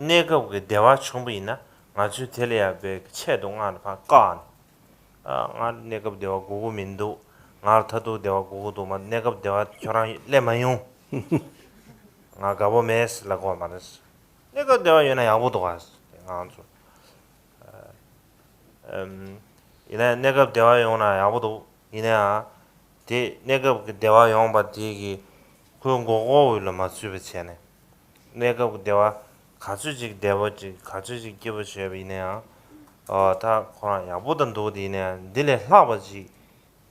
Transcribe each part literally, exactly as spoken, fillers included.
གནས་སྐབས་ཀྱི་བདེ་བ་བྱུང་བ་ཡིན་ན་ང་ཚོས་དེ་ལ་ཡང་པའི་ཆེད་དུ་མངགས་ནས་ཕར་བཀག་ནས། ཨ། ང་གནས་སྐབས་བདེ་བ་དགོས་ཀྱི་མི་འདུག་ང་མཐར་ཐུག་བདེ་བ་དགོས་ཀྱི་འདུག་མ་གནས་སྐབས་བདེ་བ་ཁྱོད་རང་སླེབས་མ་ཡོང་། ང་དགའ་པོ་མེད་ལབ་དགོས་མ་རེད། གནས་སྐབས་བདེ་བ་ཡོད་ན་ཡག་པོ་འདུག་ག་ང་ཚོ། ཨམ། ཡིན་ནའི་གནས་སྐབས་བདེ་བ་ཡོང་ན་ཡག་པོ་འདུག་ཡིན་ནའང་། དེ་གནས་སྐབས་ཀྱི་བདེ་བ་ཡོང་བ་དེ་གི་ཁོའི་མགོ་སྐོར་འོག་ལ་མ་ཚུད་པ་བྱས་ནས། གནས་སྐབས་ཀྱི་བདེ་བ་ག་ཚོད་ཅིག་བདེ་པོ་ཅིག་ག་ཚོད་ཅིག་སྐྱིད་པོ་བྱས་པ་ཡིན་ནའང་། ཨོ། ད་ཁོ་རང་ཡག་པོ་དང་འདུག་དེ་ཡིན་ནའང་འདི་ལས་ལྷག་པ་ཅིག་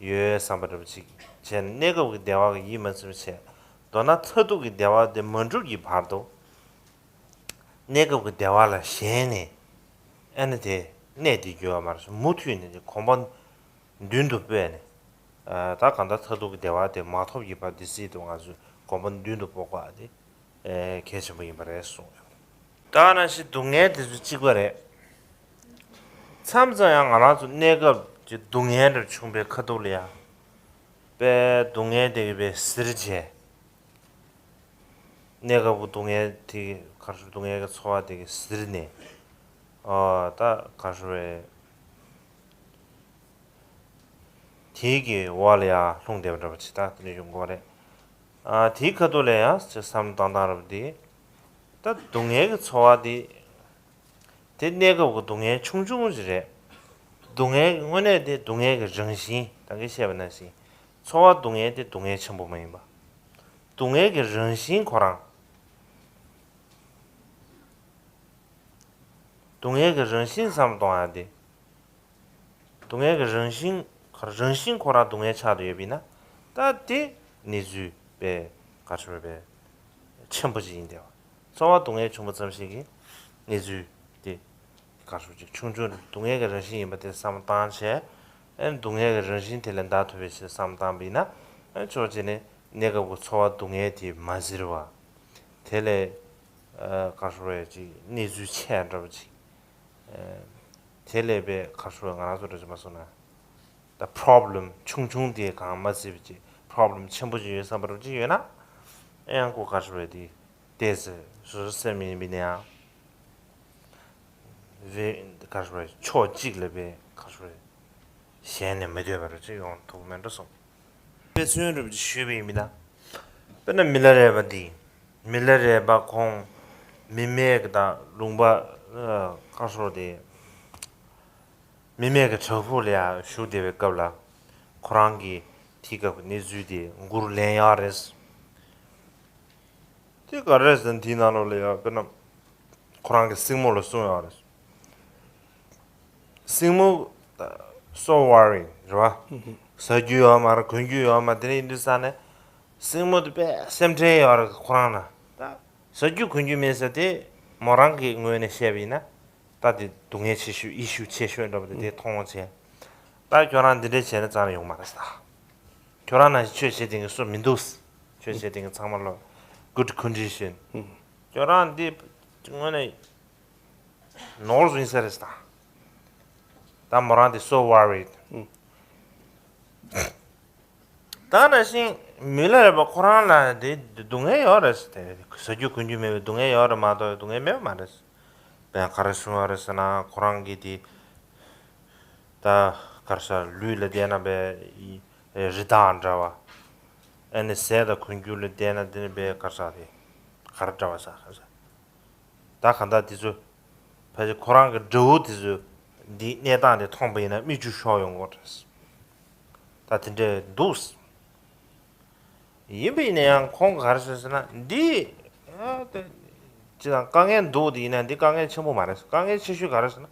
ཡོད་བསམ་པ་འདྲ་པོ་ཅིག་བྱས་ནས་གནས་སྐབས་ཀྱི་བདེ་བ་གི་ཡིད་མ་ཚིམ་པ་བྱས། མདོར་ན་མཐར་ཐུག་གི་བདེ་བ་དེ་མ་འགྲུབ་ཀྱི་བར་དུ། གནས་སྐབས་ཀྱི་བདེ་བ་ལ་ཞེན་ནས་ཨ་ནི་དེ་གནས་དེ་འགྱུར་བ་མ་རེད། མུ་མཐུད་ནས་དེ་གོམ་པ་མདུན་དུ་སྤོས་ནས། ཨ། ད་གང་ལྟར་མཐར་ཐུག་གི་བདེ་བ་དེ་མ་ཐོབ་ཀྱི་བར་དེ་སྲིད་དུ་ང་ཚོས་གོམ་པ་མདུན་དུ་སྤོ་དགོས་པ་དེ་ཨེ་གལ་ཆེན་པོ་ཡིན་པ་རེད་གསུངས་ཡོད། ད་ནང་བཞིན་སྡུག་བསྔལ་དེ་ཚོ་གཅིག་པ་རེད། མཚམས་མཚམས་ཡང་ང་རང་ཚོ་གནས་སྐབས་ཀྱི་སྡུག་བསྔལ་འདྲ་བྱུང་བའི་ཁ་ཐུག་ལ་ཡང་། པའི་སྡུག་བསྔལ་དེ་གི་པའི་གཟིར་བྱས། གནས་སྐབས་ཀྱི་སྡུག་བསྔལ་དེ་ག་རེ་ཟེར། སྡུག་བསྔལ་གྱི་ཚོར་བ་དེ་གི་གཟིར་ནས། ཨོ། ད་ག་རེ་ཟེར་བས། དེའི་གི་འོག་ལ་ཡང་ལྷུང་བསྡད་པ་འདྲ་པོ་ཅིག་ད་དེ་འདྲ་ཡོང་གི་རེད། ཨ། དེའི་ཁ་ཐུག་ལ་ཡང་ཅིག་བསམ་བློ་བཏང་སྟངས་རབ་དེ། ད་སྡུག་བསྔལ་གྱི་ཚོར་བ་དེ། དེ་གནས་སྐབས་ཀྱི་སྡུག་བསྔལ་ཆུང་ཆུང་ཞིག་རེད། སྡུག་བསྔལ་དངོས་གནས་དེ་སྡུག་བསྔལ་གྱི་རང་བཞིན་ད་གིན་བཤད་པ་ནང་བཞིན། ཚོར་བ་སྡུག་བསྔལ་དེ་སྡུག་བསྔལ་ཆེན་པོ་མ་ཡིན་པ། སྡུག་བསྔལ་གྱི་རང་བཞིན་ཁོ་རང་། སྡུག་བསྔལ་གྱི་རང་བཞིན་བསམ་བློ་གཏོང་ཡ་དེ། སྡུག་བསྔལ་གྱི་རང་བཞིན། རང་བཞིན་ཁོ་རང་སྡུག་བསྔལ་ཆགས་བསྡད་ཡོད་པ་ཡིན་ན། ད་དེ་གནས་ཚུལ་དཔེ་ག་རེ་ཟེར་བས་ཆེན་པོ་ཅིག་ཡིན་བསྡད་པ། ཚོར་བ་སྡུག་བསྔལ་བྱུང་བ་ཙམ་ཞིག་གིས་གནས་ཚུལ་དེ་ག་རེ་ཟེར་ཅིག་ཆུང་ཆུང་སྡུག་བསྔལ་གྱི་རང་བཞིན་ཡིན་པ་དེ་བསམ་བློ་བཏང་བྱས། ཨ་ནི་སྡུག་བསྔལ་གྱི་རང་བཞིན་དེ་ལས་འདའ་ཐུབ་པའི་ཕྱིར་བསམ་བློ་བཏང་བ་ཡིན་ན། ཨ་ནི་ཕྱོགས་གཅིག་ནས་གནས་སྐབས་ཀྱི་ཚོར་བ་སྡུག་བསྔལ་དེ་མ་གཟིར་བ། དེ་ལས་ཨ་ག་རེ་ཟེར་བས་ཅིག་གནས་ཚུལ་ཆེ་འདྲ་པོ་ཅིག་ཨ་དེ་ལས་པའི་ག་རེ་ཟེར་བས་ང་རང་ཚོ་འདྲ་ཅིག་མ་སོང་ན། ད་པོ་རོབ་ལེམ་ཆུང་ཆུང་དེ་གང་མ་བརྩིས་པ་ཅིག་པོ་རོབ་ལེམ་ཆེན་པོ་ཅིག་ཡོད་བསམ་པ་འདྲ་ཅིག་ཡོད་ན། ཨེ་ཡང་ཁོ་ག་རེ་ཟེར་བས་དེ་ཏོག་ཙམ་བཟོད་བསྲན་མི་ཡིན་པ་ཡིན་ན་ཡང་། བའི་ག་རེ་ཟེར་བས་ཕྱོགས་གཅིག་ལ་པའི་ག་རེ་ཟེར་བས་ཞེན་ནས་མི་སྡོད་པ་འདྲ་ཅིག་ཡོང་ཐུབ་མེད་འགྲོ་སོང་། དཔེ་མཚོན་རབ་ཅིག་ཞུས་པ་ཡིན་པ་ན། དཔེར་ན་མི་ལ་རས་པ་འདི། མི་ལ་རས་པ་ཁོང་མི་མེད་ཀྱི་དང་ལུང་པ་ཨ་ག་རེ་ཟེར་དེ། མི་མེད་ཀྱི་བྲག་ཕུག་ལ་ཡང་བཞུགས་བསྡད་པའི་སྐབས་ལ། ཁོ་རང་གིས་དེའི་སྐབས་ཀྱི་གནས་ཚུལ་དེ་མགུར་ལེན་ཡག་རེད། དེ་ག་རེ་ཟེར་ན་དེའི་ནང་ལོགས་ལ་ཡང་དཔེར་ན་ཁོ་རང་གི་སྲིང་མོ་ལ་གསུངས་ཡག་རེད། སྲིང་མོ་so worried རེད་བ། ཟ་རྒྱུ་ཡོད་མ་རེད། གོན་རྒྱུ་ཡོད་མ་རེད། དེ་འདྲ་ཡིན་དུས་ཙང་ནས་སྲིང་མོ་དེ་དཔེ་སེམས་ཁྲལ་ཡོད་རེད་ཁོ་རང་ལ། ད་ཟ་རྒྱུ་གོན་རྒྱུ་མེད་ཟེར་དེ་མོ་རང་གི་ངོས་ནས་བཤད་པ་ཡིན་ན། ད་དེ་སྡུག་བསྔལ་ཆེ་ཤོས་ཨི་ཤུ་ཆེ་ཤོས་འདྲ་པོ་དེ་དེ་མཐོང་བ་བྱས། ད་ཁྱོད་རང་འདི་འདྲ་བྱས་ན་རྩ་ནས་ཡོང་མ་རེད་ད། ཁྱོད་རང་ནང་བཞིན་ཆོས་བྱེད་མཁན་སུ་མི་འདུག་ཆོས་བྱེད་མཁན་ཚང་མ་ལོ་good condition། ཁྱོད་རང་འདི་དངོས་གནས་ནོར་བཟུང་ས་རེད་ད། ད་མོ་རང་འདི་so worried། ད་ནང་བཞིན་མི་ལ་རས་པ་ཁོ་རང་ལ་དེ་སྡུག་བསྔལ་ཡོད་རེད་ཟེར། དེ་ཟ་རྒྱུ་གོན་རྒྱུ་མེད་པའི་སྡུག་བསྔལ་ཡོད་རེད་མ་གཏོགས་སྡུག་བསྔལ་མེད་པ་མ་རེད། དཔེར་ན་ག་རེ་གསུངས་ཡོད་རེད་ཟེར་ན་ཁོ་རང་གིས་དེ་ད་ག་རེ་ཟེར་ལུས་ལ་བལྟས་ན་དཔེ་རི་དྭགས་འདྲ་བ། ཨ་ནི་ཟས་དང་གོན་རྒྱུ་ལ་བལྟས་ན་དེ་ནི་དཔེ་ག་རེ་ཟེར་དེ་ག་རེ་འདྲ་བ་ཟེར་ག་རེ་ཟེར། ད་གང་ལྟར་དེ་ཚོ་ཕལ་ཆེར་ཁོ་རང་གི་དགྲ་བོ་དེ་ཚོས་འདིའི་གནས་སྟངས་དེ་མཐོང་པ་ཡིན་ན་མིག་ཆུ་ཤོར་ཡོང་གི་རེད། ད་དེ་འདྲས་འདུག་ཡིན་པ་ཡིན་ན་ཡང་ཁོང་གིས་ག་རེ་ཟེར་ཟེར་ན་འདི་ཨ་ད་ཅི་དང་དཀའ་ངལ་འདུག་དེ་ཡིན་ན་འདི་དཀའ་ངལ་ཆེན་པོ་མ་རེད། དཀའ་ངལ་ཆེ་ཤོས་ག་རེ་ཟེར་ན།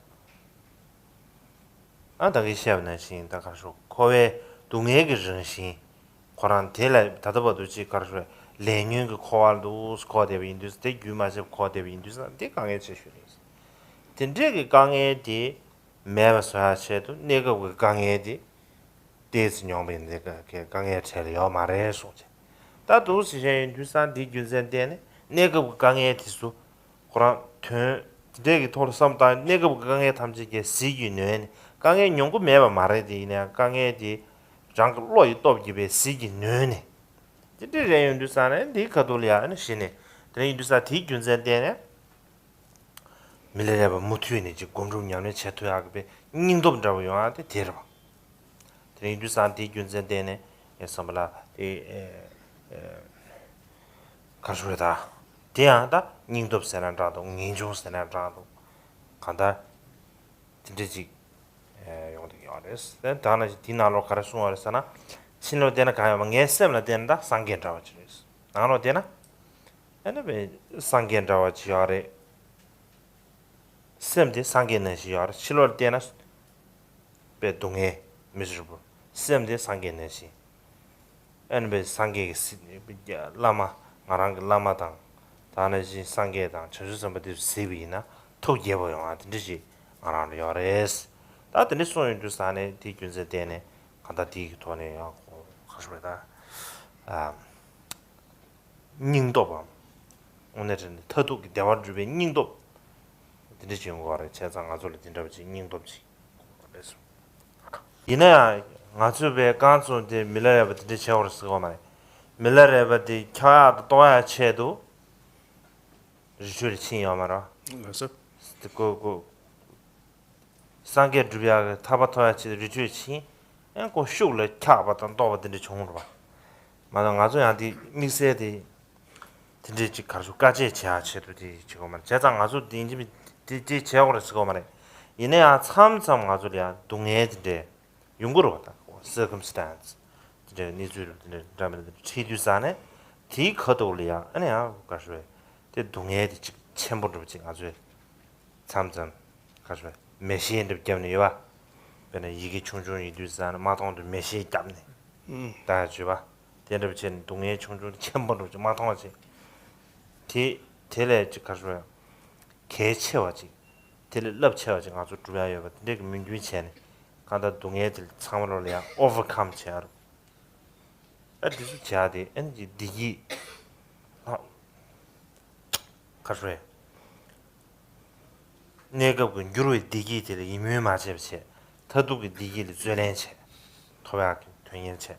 ཨ་ད་གིན་བཤད་པ་ནང་བཞིན་ད་ག་རེ་ཞུ། འཁོར་བའི་སྡུག་བསྔལ་གྱི་རང་བཞིན། ཁོ་རང་དེ་ལ་ད་ལྟ་བར་དུ་ཅིག་ག་རེ་ཞུ། ལས་ཉོན་གྱི་འཁོར་བ་ལ་འདུག་འཁོར་བསྡད་པ་ཡིན་དུས་དེ་རྒྱུན་མ་ཆད་པར་འཁོར་བསྡད་པ་ཡིན་དུས་ཙང་དེ་དཀའ་ངལ་ཆེ་ཤོས་རེད། དེ་འདྲས་ཀྱི་དཀའ་ངལ་དེ་མེད་པ་བཟོ་ཡག་ཆེད་དུ་གནས་སྐབས་ཀྱི་དཀའ་ངལ་དེ་ཏོག་ཙམ་མྱོང་བ་ཡིན་ན་དེ་དཀའ་ངལ་གྲལ་ལ་ཡོད་མ་རེད་གསུངས་བྱས། ད་འདུག་སེ་བཤད་ཡོང་དུས་ཙང་དེའི་རྒྱུ་མཚན་བརྟེན་ནས་གནས་སྐབས་ཀྱི་དཀའ་ངལ་དེ་ཚོ་ཁོ་རང་དོན་དེ་འདྲས་ཀྱི་ཐོག་ལ་བསམ་བློ་བཏང་། གནས་སྐབས་ཀྱི་དཀའ་ངལ་ཐམས་ཅད་ཀྱང་ཟིལ་གྱིས་གནོན་ནས་དཀའ་ངལ་མྱོང་གི་མེད་པ་མ་རེད། དེ་ཡིན་ན་ཡང་དཀའ་ངལ་དེ་རང་གི་བློ་ཡི་སྟོབས་ཀྱིས་པའི་ཟིལ་གྱིས་གནོན་ནས་དེ་འདྲས་རེད། ཡོང་དུས་ཙང་ནས་འདིའི་ཁ་ཐུག་ལ་ཡང་ནི་གཞི་ནས་དེ་འདྲ་ཡིན་དུས་ཙང་དེའི་རྒྱུ་མཚན་བརྟེན་ནས། མི་ལ་རས་པ་མུ་མཐུད་ནས་ཅིག་སྒོམ་སྒྲུབ་ཉམས་ལེན་བྱེད་ཐུབ་ཡག་གི་དཔེ་སྙིང་སྟོབས་འདྲ་བོ་ཡོང་ཡག་དེ་དེ་རེད་པ། དེ་ཡིན་དུས་ཙང་དེའི་རྒྱུ་མཚན་བརྟེན་ནས་ངས་བསམ་པ་ལ་དེ་ཨེ་ཨེ་ག་རེ་ཞུ་རེད་ད། དེ་ཡང་ད་སྙིང་སྟོབས་ཟེར་ན་འདྲ་འདུག་ངེས་འབྱུང་ཟེར་ན་འདྲ་འདུག་གང་ལྟར་དེ་འདྲ་ཅིག་ཡོང་བསྡད་ཡོད་རེད། དེ་ད་ནང་བཞིན་དེའི་ནང་ལོགས་ག་རེ་གསུངས་པ་རེད་ཟེར་ན། ཕྱི་ལོགས་བལྟས་ན་གང་ཡོད་མ། ངའི་སེམས་ལ་བལྟས་ན་ད་སངས་རྒྱས་འདྲ་བ་ཅིག་རེད། ནང་ལོགས་བལྟས་ན་ཨ་ནི་བས་སངས་རྒྱས་འདྲ་བ་ཅིག་ཡོད་རེད། སེམས་དེ་སངས་རྒྱས་ནང་བཞིན་ཡོད་རེད། ཕྱི་ལོགས་ལ་བལྟས་ན་དཔེ་སྡུག་བསྔལ་མི་སྲིད་པོ། སེམས་དེ་སངས་རྒྱས་ནང་བཞིན། ཨ་ནི་བས་སངས་རྒྱས་ཀྱི་སི་བླ་མ། ང་རང་གི་བླ་མ་དང་། ད་ནང་བཞིན་སངས་རྒྱས་དང་བྱང་ཆུབ་སེམས་དཔའ་དེ་གཟིགས་པ་ཡིན་ན་ཐུགས་དགྱེས་པོ་ཡོང་བ་དེ་འདྲ་ཞིག་ང་རང་ལ་ཡོད་རེད། ད་དེ་འདྲ་གསུངས་ཡོང་དུས་ཙང་ནས་དེའི་རྒྱུ་མཚན་བརྟེན་ནས་གང་ལྟར་དེའི་གི་ཐོག་ནས་ཡང་ཁོ་ཁ་ཤོར་བ་ད། ཨ། སྙིང་སྟོབས་འམ། དངོས་གནས་དྲན་ནས་མཐར་ཐུག་གི་བདེ་བ་སྒྲུབ་པའི་སྙིང་སྟོབས། དེ་འདྲ་ཅིག་ཡོང་གི་ཡོད་རེད། བྱས་ཙང་ང་ཚོ་ལ་དེ་འདྲ་བ་ཅིག་སྙིང་སྟོབས་ཅིག་དགོས་རེད་གསུངས། ཡིན་ན་ཡང་ང་ཚོས་པའི་རྐང་བཙུགས་ཏེ་མི་ལ་རས་པ་དེ་འདྲ་བྱེད་དགོས་རེད་ཟེར་གི་ཡོད་མ་རེད། མི་ལ་རས་པ་དེ་འཁྱོག་ཡག་དང་གཏོར་ཡག་ཆེད་དུ་རི་ཁྲོད་ལ་ཕྱིན་ཡོད་མ་རེད། ལགས་སོ། དེ་ཀོ་ཀོ། སངས་རྒྱས་སྒྲུབ་ཡག་གི་ཐར་པ་ཐོབ་ཡག་ཆེད་དུ་རི་ཁྲོད་ཕྱིན། ཨེ་ཁོ་ཤུགས་ལ་འཁྱག་པ་དང་གཏོར་བ་དེ་འདྲ་བྱུང་རེད་པ། མ་གཏོགས་ང་ཚོ་ཡང་དེ་དམིགས་བསལ་དེ་དེ་འདྲའི་ཅིག་ག་རེ་ཞུ། དཀའ་སྤྱད་བྱེད་ཡག་ཆེད་དུ་དེ་བྱེད་དགོས་མ་རེད། བྱས་ཙང་ང་ཚོ་དེ་ཡིན་གཅིག་མིན་དེ་དེ་བྱེད་དགོས་རེད་ཟེར་གོ་མ་རེད། ཡིན་ན་ཡང་མཚམས་མཚམས་ང་ཚོ་ལ་ཡང་སྡུག་བསྔལ་དེ་འདྲའི་ཡོང་གི་རེད་པ། ད་circumstance དེ་འདྲའི་གནས་ཚུལ་དེ་འདྲ་འདྲ་མི་འདྲ་འཁྲིས་དུས་ཙང་ནས་དེའི་ཁ་ཐོག་ལ་ཡང་ཨ་ནི་ཡང་ག་རེ་ཞུ་བས་དེ་སྡུག་བསྔལ་དེ་ཅིག་ཆེན་པོ་འདྲ་པོ་ཅིག་ང་ཚོས། མཚམས་མཚམས་ཁ་ཤས་མེ་ཤེལ་འདྲ་བརྒྱབ་ནས་ཡོད་པ། དཔེར་ན་ཡི་གེ་ཆུང་ཆུང་ཡིན་དུས་ཙང་ནས་མ་མཐོང་དུས་མེ་ཤེལ་བརྒྱབ་ནས་ད་བརྗོད་པ། དེ་འདྲ་བྱས་ནས་སྡུག་བསྔལ་ཆུང་ཆུང་ཆེན་པོ་འདྲ་ཅིག་མ་མཐོང་བ་བྱས། དེ་དེ་ལས་ཅིག་ཁ་ཤས་གལ་ཆེ་བ་ཅིག་དེ་ལས་རླབས་ཆེ་བ་ཅིག་ང་ཚོ་སྒྲུབ་ཡག་ཡོད་པ་དེ་འདྲ་གི་མོས་མཐུན་བྱས་ནས་གང་ལྟར་སྡུག་བསྔལ་དེ་ཚང་མ་ལོ་ལ་ཡང་overcome བྱེད་ཡག་རུ། ཨ་འདི་ཚོ་བྱས་ཏེ་ཨ་ནི་བདེ་སྐྱིད་ལྷ། ག་རེ། གནས་སྐབས་ཀྱི་འགྱུར་བའི་བདེ་སྐྱིད་དེ་ལ་ཡིད་སྨོན་མ་བྱས་པ་བྱས། མཐར་ཐུག་གི་བདེ་སྐྱིད་ལ་རྩོད་ལེན་བྱས། ཐོབ་ཡག་གི་དོན་གཉེར་བྱས།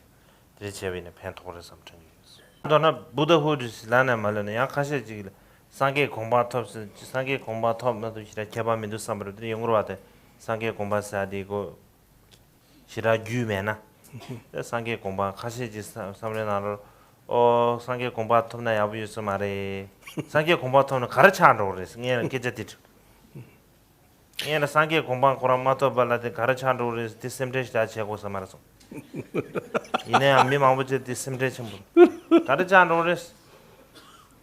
དེ་འདྲ་བྱས་པ་ཡིན་ན་ཕན་ཐོགས་རེད་བསམ་དྲན་གྱི་ཡོད། མདོར་ན་Buddhahood ལབ་ནས་མ་ལབ་ན་ཡང་ཁ་ཤས་ཅིག་ལ་སངས་རྒྱས་གོ་འཕང་ཐོབ་ཟེར། སངས་རྒྱས་གོ་འཕང་ཐོབ་ན་དུ་ཞེ་དྲག་ཁྱད་པར་མི་འདུག་བསམ་པ་རེད། དེ་ཡོང་གི་རེད་པ། དེ་སངས་རྒྱས་གོ་འཕང་ཟེར་ཡག་དེ་གོ་ཞེ་དྲག་རྒྱུས་མེད་ན། དེ་སངས་རྒྱས་གོ་འཕང་ཁ་ཤས་ཀྱི་བསམ་བསམ་བློའི་ནང་ལོགས་ཨོ་སངས་རྒྱས་གོ་འཕང་ཐོབ་ན་ཡག་པོ་ཡོད་ས་མ་རེད། སངས་རྒྱས་གོ་འཕང་ཐོབ་ན་ག་རེ་ཆགས་འགྲོ་གི་རེད། ངས་ལ་སྐད་ཆ་དེ་དྲིས། ངས་ལ་སངས་རྒྱས་གོ་འཕང་ཁོ་རང་མ་ཐོབ་པ་ལ་དེ་ག་རེ་ཆགས་འགྲོ་གི་རེད། དེ་སེམས་ཁྲལ་ཞེ་དྲག་བྱེད་དགོས་ས་མ་རེད་གསུངས། ཡིན་ན་ཡང་མི་མང་པོ་ཅིག་དེ་སེམས་ཁྲལ་ཆེན་པོ་རེད། ག་རེ་ཆགས་འགྲོ་གི་རེད།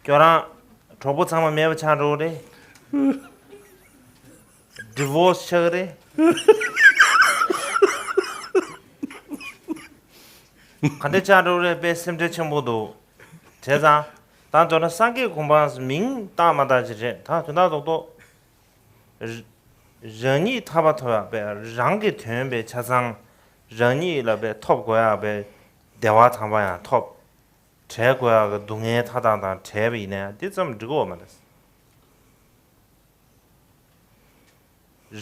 ཁྱོད་རང་གྲོགས་པོ་ཚང་མ་མེད་པ་ཆགས་འགྲོ་གི་རེད། Divorce ཆགས་ཀྱི་རེད། ག་འདྲ་ཆགས་འགྲོ་གི་རེད། དཔེ་སེམས་ཁྲལ་ཆེན་པོ་འདུག་བྱས་ཙང་ད་མདོར་ན་སངས་རྒྱས་གོ་འཕང་མིང་བཏགས་མ་བཏགས་ཅིག་རེད། ད་དོན་དག་རྡོག་རྡོག་ར་རང་ཉིད་ཐར་པ་ཐོབ་ཡག་དཔེ་རང་གི་དོན་དཔེ་ཆ་ཚང་རང་ཉིད་ལ་དཔེ་ཐོབ་དགོས་ཡག་དཔེ་བདེ་བ་དམ་པ་ཡང་ཐོབ། བྲལ་དགོས་ཡག་གི་སྡུག་བསྔལ་མཐའ་དག་དང་བྲལ་བ་ཡིན་ན་ཡང་འདི་ཙམ་འགྲིག་གི་ཡོད་མ་རེད།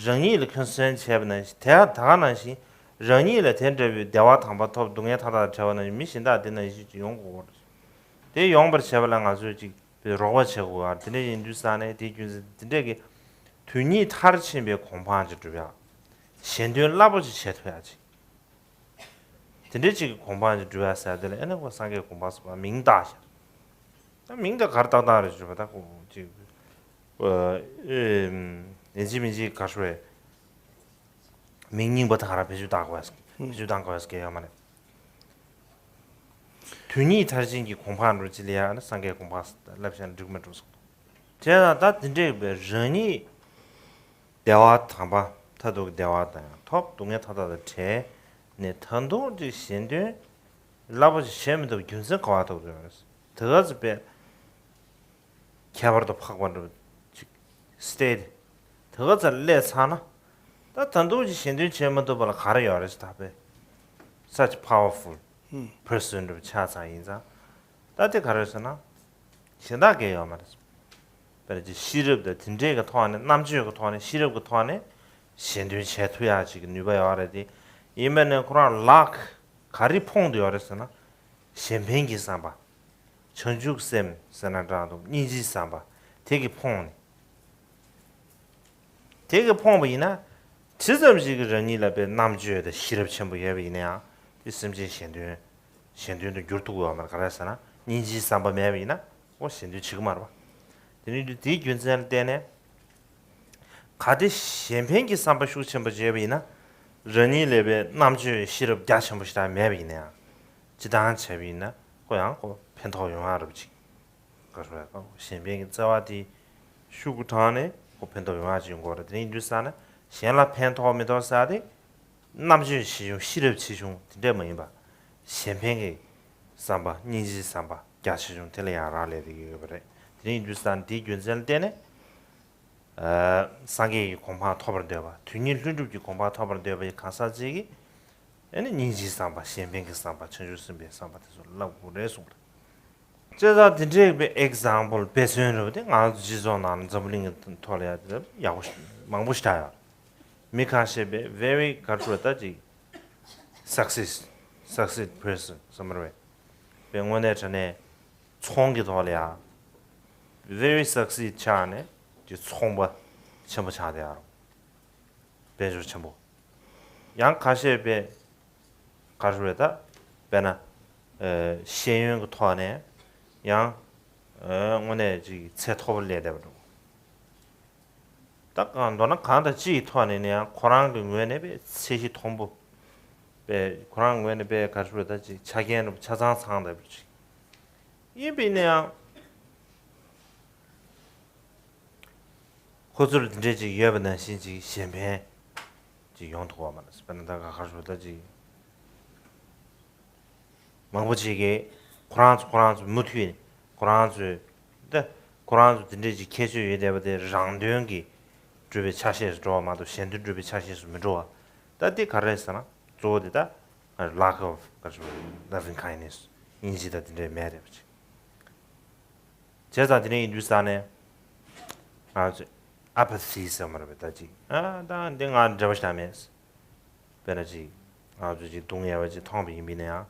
རང་ཉིད་ལ་ཁོན་སེན་བྱས་པ་ནང་བཞིན་དེ་ད་ག་ནང་བཞིན་རང་ཉིད་ལ་དེ་འདྲ་བའི་བདེ་བ་དམ་པ་ཐོབ། སྡུག་བསྔལ་མཐའ་དག་བྲལ་བ་ནང་བཞིན་མི་གཞན་དག་དེ་ནང་བཞིན་ཅིག་ཡོང་དགོས་རེད། དེ་ཡོང་པར་བྱེད་པ་ལ་ང་ཚོས་ཅིག་རོགས་པ་བྱེད་དགོས་པ་དེ་འདྲ་ཡིན་དུས་ཙང་ནས་དེའི་རྒྱུ་མཚན་དེ་འདྲས་ཀྱི་དུས་ཉིད་མཐར་ཕྱིན་པའི་གོ་འཕང་ཅིག་སྒྲུབ་ཡག་གཞན་དོན་རླབས་པོ་ཆེ་བྱེད་ཐུབ་ཡག་ཅིག་དེ་འདྲའི་ཅིག་གི་གོ་འཕང་ཅིག་སྒྲུབ་ཡག་ཟེར་དེ་ལ་ཨེ་ནས་ཁོ་སངས་རྒྱས་གོ་འཕང་ཟེར་བ་མིང་བཏགས་ཤག་ད་མིང་དེ་ག་རེ་བཏགས་བཏགས་རེད་ཞུས་པ་ད་ཁོ་ཅིག་ཨ་ཨེ་ཡིན་གཅིག་མིན་གཅིག་ག་རེ་ཞུ་བས། མིང་རྙིང་པ་དེ་ག་རེ་བེད་སྤྱོད་བཏང་དགོས་བེད་སྤྱོད་བཏང་དགོས་ཀྱི་ཡོད་མ་རེད། དུས་ཉིད་མཐར་ཕྱིན་གྱི་གོ་འཕང་འགྲོ་ཅི་ལ་ཡང་ནི་སངས་རྒྱས་གོ་འཕང་ལབ་བཞག་ན་འགྲིག་མི་འགྲོ་སོང་། བྱས་ཙང་ད་དེ་འདྲས་པའི་རང་ཉིད་བདེ་བ་དམ་པ་མཐར་ཐུག་གི་བདེ་བ་དང་ཡང་ཐོབ། སྡུག་བསྔལ་མཐའ་དག་དང་བྲལ་ནས་ད་དུང་ཅིག་གཞན་དོན་རླབས་པོ་ཆེ་བྱེད་མི་ཐུབ་རྒྱུ་མཚན་ག་བ་ཐུག་ཡོད་རེད། དེ་ག་ཚོད་པས་ཁྱད་པར་དུ་འཕགས་པ་འདྲ་ཅིག་stay དེ་ག་ཚོད་སླེབས་ཚར་ན་ད་ད་དུང་ཅིག་གཞན་དོན་བྱེད་མི་ཐུབ་པ་ལ་ག་རེ་ཡོད་རེད། ད་དཔེ་such powerful person འདྲ་ཆགས་ཚར་ཡིན་ཙང་ད་དེ་ག་རེ་ཟེར་ན། གཞན་དག་གས་ཡོད་མ་རེད། དཔེར་ན་ཅིག་ཤེས་རབ་དང་དེ་འདྲས་ཀྱི་ཐོག་ནས་རྣམ་དཔྱོད་ཀྱི་ཐོག་ནས་ཤེས་རབ་ཀྱི་ཐོག་ནས་གཞན་དོན་བྱེད་ཐུབ་ཡག་ཅིག་གི་ནུས་པ་ཡོད་རེད་དེ། ཡིན་པ་ནས་ཁོ་རང་luck ག་རེ་ཕོངས་ཏེ་ཡོད་རེད་ཟེར་ན། གཞན་ཕན་གྱི་བསམ་པ། བྱང་ཆུབ་སེམས་ཟེར་ན་འདྲ་འདུག་སྙིང་རྗེའི་བསམ་པ་དེ་གིས་ཕོངས་ནས། དེ་གིས་ཕོངས་པ་ཡིན་ན། ཇི་ཙམ་ཞིག་གིས་རང་ཉིད་ལ་དཔེ་རྣམ་དཔྱོད་དང་ཤེས་རབ་ཆེན་པོ་ཡོད་པ་ཡིན་ན་ཡང་དེ་སེམས་ཅན་གཞན་དོན་གཞན་དོན་དུ་འགྱུར་ཐུབ་ཀྱི་ཡོད་མ་རེད། ག་རེ་ཟེར་ན་སྙིང་རྗེའི་བསམ་པ་མེད་པ་ཡིན་ན་ཁོ་གཞན་དོན་བྱེད་ཀྱི་མ་རེད་པ། དེ་ནི་དེའི་རྒྱུ་མཚན་ལ་བརྟེན་ནས། གལ་ཏེ་གཞན་ཕན་གྱི་བསམ་པ་ཤུགས་ཆེན་པོ་བྱས་པ་ཡིན་ན། རང་ཉིད་ལས་པའི་རྣམ་དཔྱོད་ཤེས་རབ་རྒྱ་ཆེན་པོ་ཞེ་དྲག་མེད་པ་ཡིན་ན་ཡང་། སྤྱི་བཏང་བྱས་པ་ཡིན་ན་ཁོ་ཡང་ཁོ་ཕན་ཐོགས་ཡོང་ཡག་རབ་ཅིག་ག་རེ་ཟེར། གཞན་ཕན་གྱི་བརྩེ་བ་དེ་ཤུགས་དྲག་ནས་ཁོ་ཕན་ཐོགས་ཡོང་ཡག་ཅིག་ཡོང་གི་རེད། དེ་ཡིན་དུས་ཙ་ན་གཞན་ལ་ཕན་ཐོགས་མི་ཐོགས་ཟེར་ཡག་དེ། རྣམ་དཔྱོད་ཆེ་ཆུང་ཤེས་རབ་ཆེ་ཆུང་དེ་འདྲས་མ་ཡིན་པ། གཞན་ཕན་གྱི་བསམ་པ་སྙིང་རྗེའི་བསམ་པ་རྒྱ་ཆེ་ཆུང་དེ་ལ་ཡང་རག་ལས་བསྡད་ཀྱི་ཡོད་པ་རེད། དེ་ཡིན་དུས་ཙ་ན་དེའི་རྒྱུ་མཚན་ལ་བརྟེན་ནས། ཨ། སངས་རྒྱས་ཀྱི་གོ་འཕང་ཐོབ་པར་འདོད་པ། དོན་གཉིས་ལྷུན་གྲུབ་ཀྱི་གོ་འཕང་ཐོབ་པར་འདོད་པ་ཡི་གང་ཟག་ཅིག་གིས། ཨ་ནི་སྙིང་རྗེའི་བསམ་པ་གཞན་ཕན་གྱི་བསམ་པ་བྱང་ཆུབ་སེམས་དཔའི་བསམ་པ་དེ་ཚོ་བསླབ་དགོས་རེད་གསུངས་པ་རེད། བྱས་ཙང་དེ་འདྲའི་དཔེ་ཨེག་ཛམ་པལ་དཔེ་མཚོན་རེད་པ། དེ་ང་ཚོ་སྤྱི་ཚོགས་ནང་ལ་འཛམ་བུ་གླིང་གི་ཐོག་ལ་ཡ་དེ་ཡག་པོ་ཞིག་མང་པོ་ཞིག་ཆགས་ཡོད་རེད། མི་ཁ་ཤས་དཔེ་very ག་རེ་ཟེར་ད་ཅིག་success success person ཟེར་མ་རེད་པས། དཔེ་དངོས་གནས་དྲང་གནས་ཚོང་གི་ཐོག་ལ་ཡ་very success ཆགས་ནས་ཅིག་ཚོང་པ་ཆེན་པོ་ཆགས་བསྡད་ཡོད་རེད། དཔལ་འབྱོར་ཆེན་པོ། ཡང་ཁ་ཤས་དཔེ་ག་རེ་ཟེར་ད། དཔེར་ན། ཨ། ཤེས་ཡོན་གྱི་ཐོག་ནས་ཡང་། ཨ། དངོས་གནས་ཅིག་ཚད་མཐོ་པོ་སླེབས་བསྡད་པ་འདྲ་བོ། ད་གང་མདོར་ན་གང་དང་ཅིའི་ཐོག་ནས་ནི་ཡང་ཁོ་རང་གི་ངོས་ནས་དཔེ་ཚད་གཞི་མཐོན་པོ། དཔེ་ཁོ་རང་ངོས་ནས་དཔེ་ག་རེ་ཟེར་ད་ཅིག་ཆ་རྐྱེན་འདྲ་པོ་ཆ་ཚང་ཚང་བསྡད་པ་ཅིག་ཡིན་པ་ཡིན་ན་ཡང་། ཁོ་ཚོར་འདི་འདྲས་ཅིག་ཡོད་པ་ནང་བཞིན་ཅིག་གཞན་ཕན་ཅིག་ཡོང་ཐུབ་པ་མ་རེད། དཔེར་ན་ད་ག་ག་རེ་ཟེར་ད་ཅིག་མང་པོ་ཅིག་གིས་ཁོ་རང་ཚོ་ཁོ་རང་ཚོ་མུ་མཐུད་ནས་ཁོ་རང་ཚོའི་ད་ཁོ་རང་ཚོ་འདི་འདྲས་ཅིག་ཁྱད་ཆོས་ཡོད་བསྡད་པ་དེ་རང་དོན་གྱིས་གྲུབ་པའི་ཆ་ཤས་སུ་འགྲོ་བ་མ་གཏོགས་གཞན་དོན་གྲུབ་པའི་ཆ་ཤས་སུ་མི་འགྲོ་བ། ད་འདི་ག་རེ་རེད་ཟེར་ན་གཙོ་བོ་དེ་ད་lack of ག་རེ་ཟེར་loving kindness སྙིང་རྗེ་ད་འདི་འདྲས་མེད་བསྡད་པ་ཅིག་བྱས་ཙང་དེ་ནས་ཡིན་དུས་ཙ་ནས་ང་ཚོས་apathy ཟེར་མ་རེད་པས། ད་ཅིག་ཨ་ད་འདི་ང་འབྲེལ་བ་ཞིག་མེད། དཔེར་ན་ཅིག་ང་ཚོས་ཅིག་སྡུག་བསྔལ་བ་ཅིག་མཐོང་བ་ཡིན་པ་ཡིན་ན་ཡང་།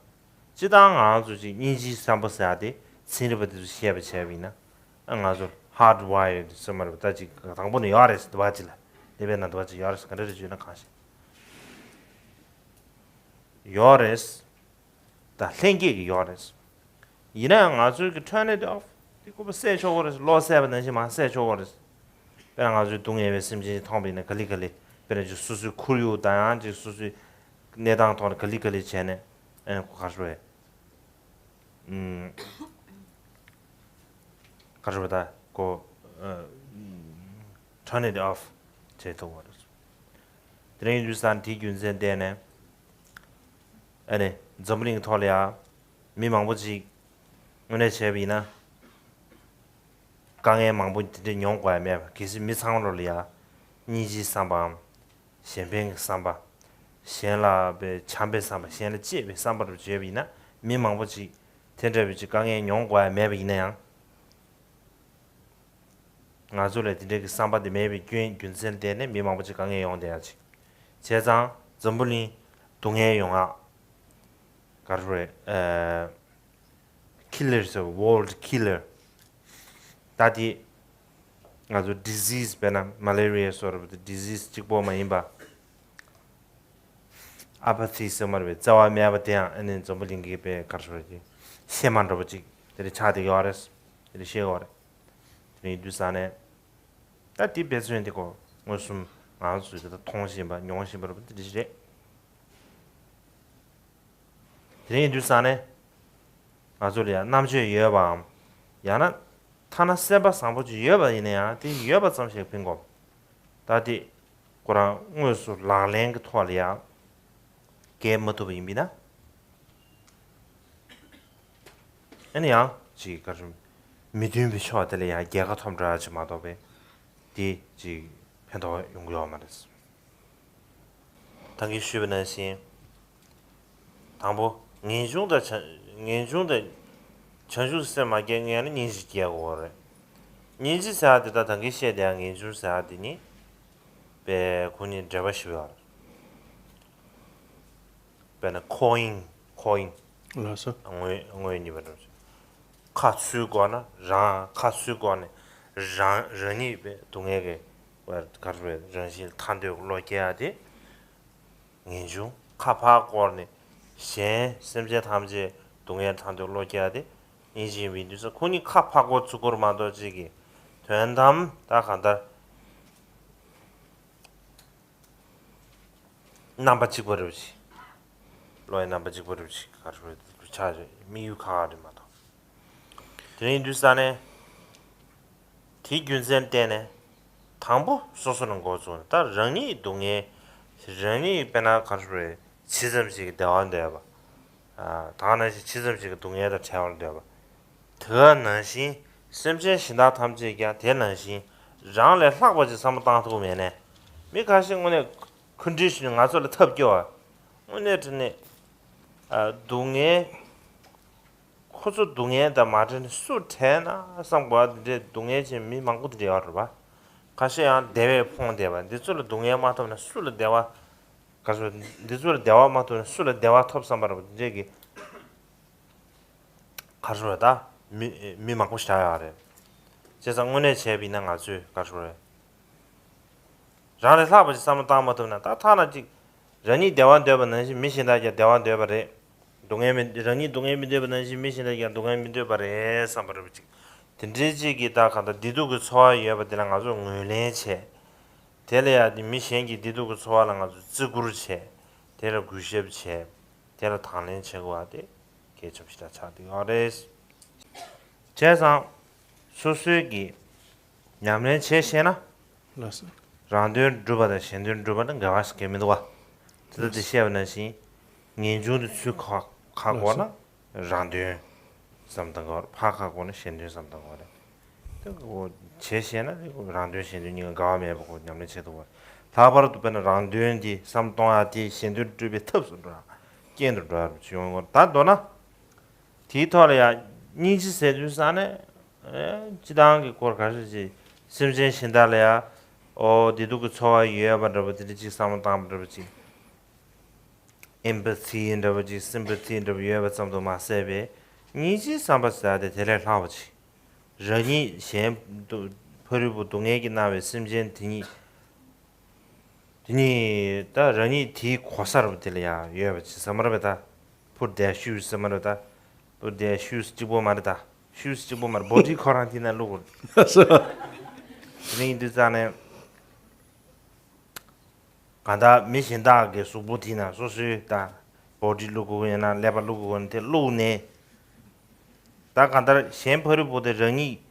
སྤྱིར་བཏང་ང་ཚོས་ཅིག་སྙིང་རྗེའི་བསམ་པ་ཟེར་ཡག་དེ་ཚན་རིག་པ་དེ་ཚོས་བཤད་པ་བྱས་པ་ཡིན་ན། ཨ་ང་ཚོར་hardwired ཟེར་མ་རེད་པས། ད་ཅིག་དང་པོ་ནས་ཡོད་རེད་ཟེར་བ་ཅིག་ལ་ལེ་བའི་ནང་དུ་བ་ཅིག་ཡོད་རེད་ཟེར་ག་འདྲ་རེད་བརྗོད་ན་གང་ཤེས། ཡོད་རེད། ད་ལྷན་སྐྱེས་ཀྱི་ཡོད་རེད། ཡིན་ན་ཡང་ང་ཚོའི་གི་turn it off དེ་ཁོ་པ་བསད་ཆོག་གི་རེད། བློ་བསད་པ་ནང་བཞིན་མར་བསད་ཆོག་གི་རེད། དཔེར་ན་ང་ཚོའི་སྡུག་བསྔལ་བའི་སེམས་ཅན་ཞིག་མཐོང་བ་ཡིན་ན་ག་ལེ་ག་ལེ་དཔེར་ན་ཅིག་སོ་སོའི་ཁོར་ཡུག་དང་ཡང་ཅིག་སོ་སོའི་གནས་སྟངས་ཐོག་ནས་ག་ལེ་ག་ལེ་བྱས་ནས་ཨེ་ཁོ་ག་རེ་ཟེར་བས། ཨུམ། ག་རེ་ཟེར་བས་ད་ཁོ་ཨ། turn it off བྱེད་ཐུབ་པ་རེད། དེ་རིང་ཡིན་དུས་ཙང་དེའི་རྒྱུ་མཚན་བརྟེན་ནས། ཨ་ནི་འཛམ་བུ་གླིང་ཐོག་ལ་ཡ་མི་མང་པོ་ཅིག་དངོས་གནས་བྱས་པ་ཡིན་ན། དཀའ་ངལ་མང་པོ་དེ་འདྲ་མྱོང་དགོས་ཡ་མེད་པ། གལ་སྲིད་མི་ཚང་མ་ལོ་ལ་ཡ་སྙིང་རྗེའི་བསམ་པའམ། གཞན་ཕན་གྱི་བསམ་པ། གཞན་ལ་དཔེ་བྱམས་པའི་བསམ་པ། གཞན་ལ་གཅེས་པའི་བསམ་པ་རུ་བརྗོད་པ་ཡིན་ན་མི་མང་པོ་ཅིག་དེ་འདྲ་བའི་ཅིག་དཀའ་ངལ་མྱོང་དགོས་ཡ་མེད་པ་ཡིན་ན་ཡང་། ང་ཚོ་ལ་དེ་འདྲའི་གི་བསམ་པ་དེ་མེད་པའི་རྐྱེན་རྒྱུ་མཚན་ལ་བརྟེན་ནས་མི་མང་པོ་ཅིག་དཀའ་ངལ་ཡོང་བསྡད་ཡ་ཅིག་བྱས་ཙང་འཛམ་བུ་གླིང་སྡུག་བསྔལ་ཡོང་ཡ། ག་རེ་ཟེར་བས། ཨ། killer ཟེར་བ་world killer ད་དེ་ང་ཚོ་disease དཔེར་ན་malaria སོགས་རེད་པ། དེ་disease གཅིག་པོ་མ་ཡིན་པ། apathy ཟེར་མ་རེད་པས། བརྩེ་བ་མེད་པ་དེ་ཡང་ཨ་ནི་འཛམ་བུ་གླིང་གི་དཔེ་ག་རེ་ཟེར་བ་ཅིག་གཤེད་མ་འདྲ་པོ་ཅིག་དེ་འདྲ་ཆགས་བསྡད་ཡོད་རེད། དེ་འདྲ་བཤད་ཡོད་རེད། དེ་ནས་ཡིན་དུས་ཙང་ནས། ད་དེ་དཔེ་མཚོན་དེ་ཁོ་མངོན་སུམ་ང་ཚོས་དེ་ལྟར་མཐོང་བཞིན་པ་མྱོང་བཞིན་པ་རེད་པ། དེ་འདྲ་ཞིག་རེད། དེ་ནས་ཡིན་དུས་ཙང་ནས། ང་ཚོ་ལ་ཡང་རྣམ་དཔྱོད་ཡོད་པའམ། ཡང་ན། ཐ་ན་སེམས་པ་བཟང་པོ་ཅིག་ཡོད་པ་ཡིན་ན་ཡང་དེ་ཡོད་པ་ཙམ་ཞིག་ཕན་གོ། ད་དེ་ཁོ་རང་དངོས་སུ་ལག་ལེན་གྱི་ཐོག་ལ་ཡང་འགེལ་མ་ཐུབ་པ་ཡིན་པས་ན། ཨ་ནི་ཡང་ཅིག་ག་རེ་མི་མཐུན་པའི་ཕྱོགས་དེ་ལ་ཡང་རྒྱལ་ཁ་ཐོབ་འགྲོ་ཡ་ཅིག་མ་གཏོགས་པའི་དེ་ཅིག་ཕན་ཐོགས་ཡོང་གི་ཡོད་མ་རེད། ད་གིན་ཞུས་པ་ནང་བཞིན། དང་པོ་ངེས་འབྱུང་དང་བྱང་ངེས་འབྱུང་དང་བྱང་ཆུབ་སེམས་མ་སྐྱེ་ངེས་ན་སྙིང་རྗེ་སྐྱེ་དགོས་རེད། སྙིང་རྗེ་ཟེར་ཡ་དེ་དང་ད་གིན་བཤད་དེ་ཡང་ངེས་འབྱུང་ཟེར་ཡ་དེ་གཉིས་དཔེ་ཁོ་གཉིས་འབྲེལ་བ་ཞིག་ཡོད་རེད། དཔེར་ན་cloying cloying ལགས་སོ། དངོས་དངོས་གཉིས་པ་འདྲ་བོ་ཞིག་ཁ་ཚུར་བསྐོར་ན་རང་ཁ་ཚུར་བསྐོར་ནས་རང་རང་ཉིད་དཔེ་སྡུག་བསྔལ་གྱི་ ག་རེ་རེད། རང་བཞིན་ཐར་འདོད་བློ་སྐྱེ་ཡ་དེ། ངེས་འབྱུང་ཁ་ཕར་བསྐོར་ནས་གཞན་སེམས་ཅན་ཐམས་ཅད་སྡུག་བསྔལ་ཐར་འདོད་བློ་སྐྱེ་ཡ་དེ་ཡིན་གཅིག་མིན་གཅིག་ཁོ་གཉིས་ཁ་ཕར་བསྐོར་ཚུར་བསྐོར་མ་གཏོགས་གཅིག་གི་དོན་དམ་ད་གང་ལྟར་རྣམ་པ་གཅིག་པ་རེད་པ་ཅིག་བློ་ཡི་རྣམ་པ་གཅིག་པ་རེད་པ་ཅིག་ག་རེ་རེད། ཆགས་དམིགས་ཡུལ་ཁ་ཁ་རེད་མ་གཏོགས། དེ་ཡིན་དུས་ཙ་ནས། དེའི་རྒྱུ་མཚན་བརྟེན་ནས། དང་པོ་སོ་སོ་ནས་འགོ་བཙུགས་ནས་ད་རང་ཉིད་སྡུག་བསྔལ། རང་ཉིད་དཔེར་ན་ག་རེ་རེད། ཇི་ཙམ་ཞིག་གི་བདེ་བ་འདོད་པ། ཨ། ད་ག་ནང་བཞིན་ཇི་ཙམ་ཞིག་གི་སྡུག་བསྔལ་དང་བྲལ་བར་འདོད་པ། དེ་ནང་བཞིན་སེམས་ཅན་གཞན་དག་ཐམས་ཅད་ཀྱང་དེ་ནང་བཞིན་རང་ལས་ལྷག་པ་ཅིག་བསམ་བློ་བཏང་ཐུབ་མེད་ནས། མི་ཁ་ཤས་དངོས་གནས་ཁོ་འདྲའི་ཞིག་ང་ཚོ་ལ་ཐབས་སྐྱོ་བ། དངོས་གནས་དྲང་གནས། ཨ། སྡུག་བསྔལ། ཁོ་ཚོ་སྡུག་བསྔལ་དང་མ་བྲལ་ནས་སུ་བྲལ་ན་བསམ་དགོས་པ་འདི་འདྲའི་སྡུག་བསྔལ་ཅན་མི་མང་པོ་འདི་འདྲ་ཡོད་རེད་པ། ཁ་ཤས་ཡང་བདེ་བས་ཕོངས་བསྡད་པ། འདི་ཚོ་ལ་སྡུག་བསྔལ་མ་ཐོབ་ན་སུ་ལ་བདེ་བ། ག་ཚོད། འདི་ཚོ་ལ་བདེ་བ་མ་ཐོབ་ན་སུ་ལ་བདེ་བ་ཐོབ་བསམ་པ་རེད་པ། འདི་འདྲའི་གི། ག་ཚོད་ད། མི་མི་མང་པོ་ཞིག་ཡོད་རེད། བྱས་ཙང་དངོས་གནས་བྱས་པ་ཡིན་ན་ང་ཚོས་ག་ཚོད་རེད། རང་ལས་ལྷག་པ་ཞིག་བསམ་བློ་བཏང་མ་ཐུབ་ན། ད་ཐ་ན་གཅིག་རང་ཉིད་བདེ་བ་འདོད་པ་ནང་བཞིན་མི་གཞན་དག་ཀྱང་བདེ་བ་འདོད་པ་རེད། སྡུག་བསྔལ་མི། རང་ཉིད་སྡུག་བསྔལ་མི་འདོད་པ་ནང་བཞིན་མི་གཞན་དག་ཀྱང་སྡུག་བསྔལ་མི་འདོད་པ་རེད་བསམ་པ་རེད་པ་ཅིག་དེ་འདྲའི་གཅིག་གིས་ད་གང་ལྟར་བདེ་སྡུག་གི་ཚོར་བ་ཡོད་པ་དེ་ལ་ང་ཚོས་ངོས་ལེན་བྱས། དེ་ལ་ཡང་མི་གཞན་གྱི་བདེ་སྡུག་གི་ཚོར་བ་ལ་ང་ཚོས་བརྩི་བཀུར་བྱས། དེ་ལ་གུས་ཞབས་བྱས། དེ་ལ་དང་ལེན་བྱེད་དགོས་པ་དེ་གལ་ཆེན་པོ་ཞིག་ད་ཆགས་བསྡད་ཡོད་རེད། བྱས་ཙང་། སོ་སོའི་གི་ཉམས་ལེན་བྱས་ཤེས་ན། ལགས་སོ། རང་དོན་སྒྲུབ་པ་དང་གཞན་དོན་སྒྲུབ་པ་ནི་འགལ་བ་ཞིག་གང་ཡང་མི་འདུག་བ། དེ་ལྟར་དེ་བཤད་པ་ནང་བཞིན། ངེས་འབྱུང་དུ་ཚུར་ཁ་ཁ་བསྐོར་ན་རང་དོན་བསམ་བཏང་དགོས་རེད། ཕར་ཁ་བསྐོར་ན་གཞན་དོན་བསམ་བཏང་དགོས་རེད། དེ་གོ་བྱས་ཤེས་ན་དེ་གོ་རང་དོན་གཞན་དོན་གཉིས་ཀ་འགལ་བ་མེད་པ་གོ་ཉམས་ལེན་བྱེད་ཐུབ་པ་རེད། ལྷག་པར་དུ་དཔེར་ན་རང་དོན་དེ་བསམ་གཏོང་ཡ་དེ་གཞན་དོན་སྒྲུབ་པའི་ཐབས་སུ་འགྲོ་ཡ། རྐྱེན་དུ་འགྲོ་ཡ་རུ་ཡོང་དགོས་རེད། ད་མདོར་ན། དེའི་ཐོག་ལ་ཡང་སྙིང་རྗེ་ཟེར་དུས་ཙ་ནས། ཨེ། སྤྱི་བཏང་གི་སྐོར་ག་རེ་ཟེར། སེམས་ཅན་གཞན་དག་ལ་ཡང་། ཨོ། བདེ་སྡུག་གི་ཚོར་བ་ཡོད་པ་འདྲ་པོ་དེ་འདྲ་ཅིག་བསམ་བློ་བཏང་པ་འདྲ་པོ་ཅིག་ཨེམ་པ་ཐི་འདྲ་པོ་ཅིག་སིམ་པ་ཐི་འདྲ་པོ་ཡོད་པ་ཙམ་དུ་མ་ཟད་པའི། སྙིང་རྗེ་བསམ་པ་ཟེར་ཡ་དེ་དེ་ལས་ལྷག་པ་ཅིག་རང་ཉིད་གཞན་སྡུག་ཕ་རོལ་པོ་སྡུག་བསྔལ་གྱིས་མནར་བའི་སེམས་ཅན་དེ་ཉིད། དེ་ནི་ད་རང་ཉིད་དེའི་གོ་ས་རུ་དེ་ལ་ཡང་ཡོད་པ་ཅིག་ཟེར་མ་རེད་པས་ད། ཕུར་དེ་ཤུས་ཟེར་མ་རེད་ད། ཕུར་དེ་ཤུས་གཅིག་པོ་མ་རེད་ད། ཤུས་གཅིག་པོ་མ་རེད། བོ་ཊི་ཁོ་རང་དེ་ན་བླུག་དགོས། དེ་ནི་ཡིན་དུས་ཙང་ནས། གང་ལྟར་མི་གཞན་དག་གི་གཟུགས་པོ་དེ་ན་སོ་སོའི་ད་བོ་ཊི་བླུག་དགོས་ཡང་ན་ཀླད་པ་བླུག་དགོས་ན་དེ་བླུག་ནས། ད་གང་ལྟར་གཞན་ཕ་རོལ་པོ་དེ་རང་ཉིད།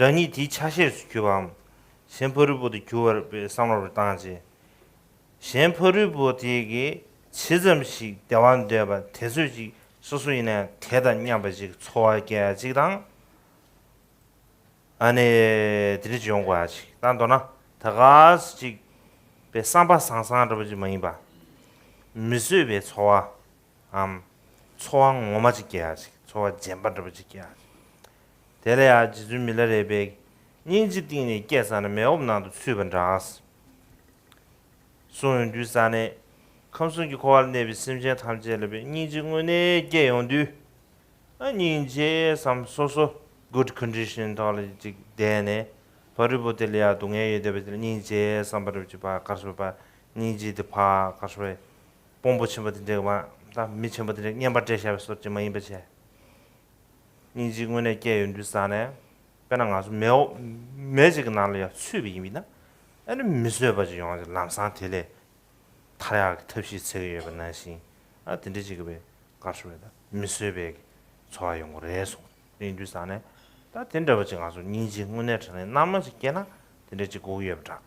རང་ཉིད་དེའི་ཆ་ཤས་སུ་གྱུར་པའམ། གཞན་ཕ་རོལ་པོ་དེ་གྱུར་པར་བསམ་བློ་བཏང་བྱས། གཞན་ཕ་རོལ་པོ་དེ་གིས་ཇི་ཙམ་ཞིག་བདེ་བ་འདོད་པ་དེ་ཚོད་ཅིག་སོ་སོ་ཡིན་ན་ཡང་དེ་དང་མཉམ་པ་ཅིག་ཚོར་བ་སྐྱེ་ཡ་ཅིག་དང་། ཨ་ནི། དེ་འདྲ་ཅིག་ཡོང་དགོས་ཡ་ཅིག་ད་མདོར་ན་ད་ག་ཅིག་པའི་བསམ་པ་བཟང་བཟང་འདྲ་པོ་ཅིག་མ་ཡིན་པ། མི་བཟོད་པའི་ཚོར་བ། འམ། ཚོར་བ་ངོ་མ་ཅིག་སྐྱེ་ཡ་ཅིག་ཚོར་བ་རྗེན་པ་འདྲ་པོ་ཅིག་སྐྱེ་ཡ་ཅིག་དེ་ལ་ཡང་རྗེ་བཙུན་མི་ལ་རས་པས། སྙིང་རྗེ་གཏིང་ནས་སྐྱེས་ཙ་ན་མེ་འོབས་ནང་དུ་ཚུད་པ་འདྲ། གསུངས་ཡོང་དུས་ཙ་ནས། ཁམས་གསུམ་གྱི་འཁོར་བ་ལ་གནས་པའི་སེམས་ཅན་ཐམས་ཅད་ལ་བའི་སྙིང་རྗེ་དངོས་གནས་སྐྱེས་ཡོང་དུས། ཨ། སྙིང་རྗེ་བསམ་སོ་སོ་good condition ཐོག་ལ་ཅིག་བསྡད་ནས། ཕ་རོལ་པོ་དེ་ལ་ཡང་སྡུག་བསྔལ་ཡོད་བསྡད་པ་དེ་ལ་སྙིང་རྗེ་བསམ་པ་རེད་ཅིག་ཕར་ག་རེ་ཟེར་བ། སྙིང་རྗེ་དེ་ཕར་ག་རེ་ཟེར་བ། དཔོན་པོ་ཆེན་པོ་དེ་འདྲ་མ། ད་མི་ཆེན་པོ་དེ་འདྲ་བསྙེན་པ་སྤྲད་བཞག་པའི་བཟོ་ཅིག་མ་ཡིན་པ་བྱས། སྙིང་རྗེ་དངོས་གནས་སྐྱེས་ཡོང་དུས་ཙ་ནས། དཔེར་ན་ང་ཚོ་མེ་འོབས། མེ་ཅིག་གི་ནང་ལ་ཡང་ཚུད་པ་ཡིན་ན། ཨ་ནི་མི་བཟོད་པ་ཅིག་ཡོང་བ་ཅིག་ལམ་སང་དེ་ལས་ཐར་ཡག་གི་ཐབས་ཤེས་བྱེད་ཀྱི་ཡོད་པ་ནང་བཞིན། ཨ། དེ་འདྲ་ཅིག་གི་བའི་ག་རེ་ཟེར་བ། ད་མི་བཟོད་པའི་ཚོར་བ་ཡོང་གི་རེད་གསུངས། དེ་ཡིན་དུས་ཙ་ནས། ད་དེ་འདྲ་བ་ཅིག་ང་ཚོ་སྙིང་རྗེ་དངོས་གནས་དྲང་གནས་རྣལ་མ་ཅིག་སྐྱེས་ན་དེ་འདྲ་ཅིག་དགོས་ཀྱི་ཡོད་པ་འདྲ།